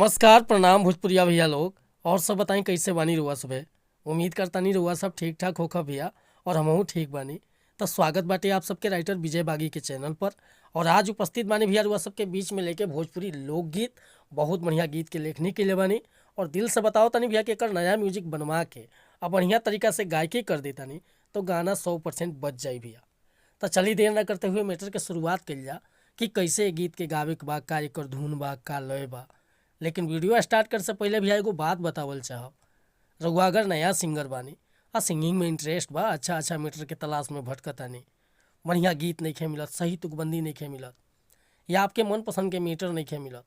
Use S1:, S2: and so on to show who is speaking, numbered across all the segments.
S1: नमस्कार, प्रणाम भोजपुरिया भैया लोग। और सब बताई कैसे बानी रुआ सुबह। उम्मीद करतानी रुआ सब ठीक ठाक होखा भैया और हमहू ठीक बानी। तो स्वागत बाटे आप सबके राइटर विजय बागी के चैनल पर। और आज उपस्थित बानी भैया रुआ सबके बीच में लेके भोजपुरी लोकगीत, बहुत बढ़िया गीत के लेखनी के लिए बानी। और दिल से बताओ तनी भैया कि एकर नया म्यूजिक बनवा के अब बढ़िया तरीका से गायकी कर देतानी तो गाना 100% बच जाई भैया। तो चलिए देर न करते हुए मैटर के शुरुआत कइल जा कि कैसे ए गीत के गावे के बा, का एकर धुन बा, का लय बा। लेकिन वीडियो स्टार्ट करे से पहले भैया एगो बात बतावल चाहब। रउआ अगर नया सिंगर बानी आ सिंगिंग में इंटरेस्ट बा, अच्छा अच्छा मैटर के तलाश में भटकतानी, बढ़िया गीत नइखे मिलत, सही तुकबंदी नइखे मिलत या आपके मनपसंद के मीटर नइखे मिलत,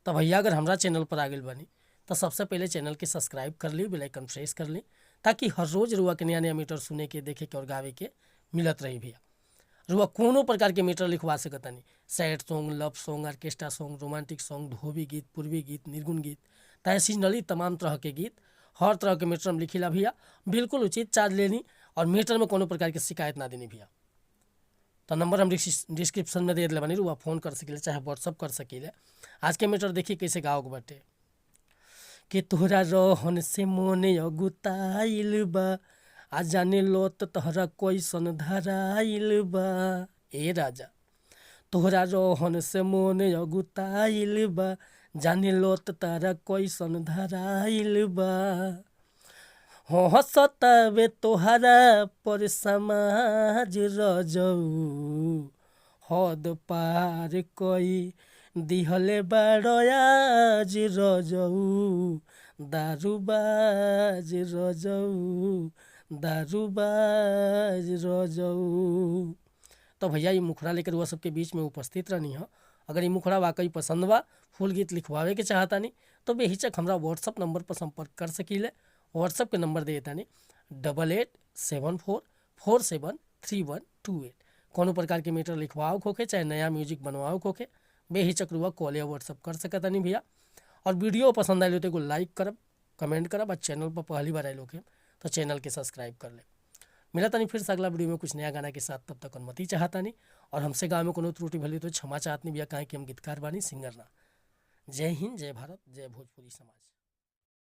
S1: तो भैया अगर हमरा चैनल पर आ गइल बानी तो सबसे पहले चैनल के सब्सक्राइब कर ली, बेल आइकन प्रेस कर ली, ताकि हर रोज़ रुआ के नया नया मीटर सुने के, देखे के और गावे के मिलत रही भैया। रुआ कोनो प्रकार के मीटर लिखवा सकतानी, sad song, love song, orchestra song, romantic song, धोबी गीत, पूर्वी गीत, निर्गुण गीत, तहसीनली तमाम तरह के गीत, हर तरह के मीटर हम लिखिला भैया। बिल्कुल उचित चार्ज लेनी और मीटर में कोनो प्रकार के शिकायत ना देनी भैया। तो नंबर हम डिस्क्रिप्शन में दे दिले बानी, रुआ फोन कर सकीले चाहे व्हाट्सअप कर सकीले। आज के मीटर देखिए कैसे गाओ के बाटे कि तोहरा रहन से मन अगुताइल बा, आ जाने लो त तोहरा कैसन धराइल बा। ए राजा, तोहरा रहन से मन अगुताइल बा, जाने लो त तोहरा कैसन धराइल बा। हो हंसतावे तोहरा पर समाज रजऊ, हद पार कई दिहले बाड़याज रजऊ, दारूबाज रजऊ, दारूबाज रजऊ। तो भैया ये मुखड़ा लेकर वह सबके बीच में उपस्थित रहनी है। अगर ये मुखड़ा वाकई पसंद बा, फुल गीत लिखवावे के चाहतानी तो बेहिचक हमरा व्हाट्सअप नंबर पर संपर्क कर सकीले। व्हाट्सअप के नंबर दे तानी 8874473128। कोनो प्रकार के मीटर लिखवाओ होखे चाहे नया म्यूजिक बनवाओ होखे, बेहिचक रुआ कॉल या व्हाट्सअप कर सकतानी भैया। और वीडियो पसंद आयल तो एगो लाइक करब, कमेंट करब और चैनल पर पहली बार आयल होखे तो चैनल के सब्सक्राइब कर ले। मिला तानी फिर से अगला वीडियो में कुछ नया गाना के साथ, तब तक अनुमति चाहतानी। और हमसे गाँव में कोनो त्रुटि भली तो क्षमा चाहतनी भैया, काहे कि हम गीतकार बानी, सिंगर ना। जय हिंद, जय भारत, जय भोजपुरी समाज।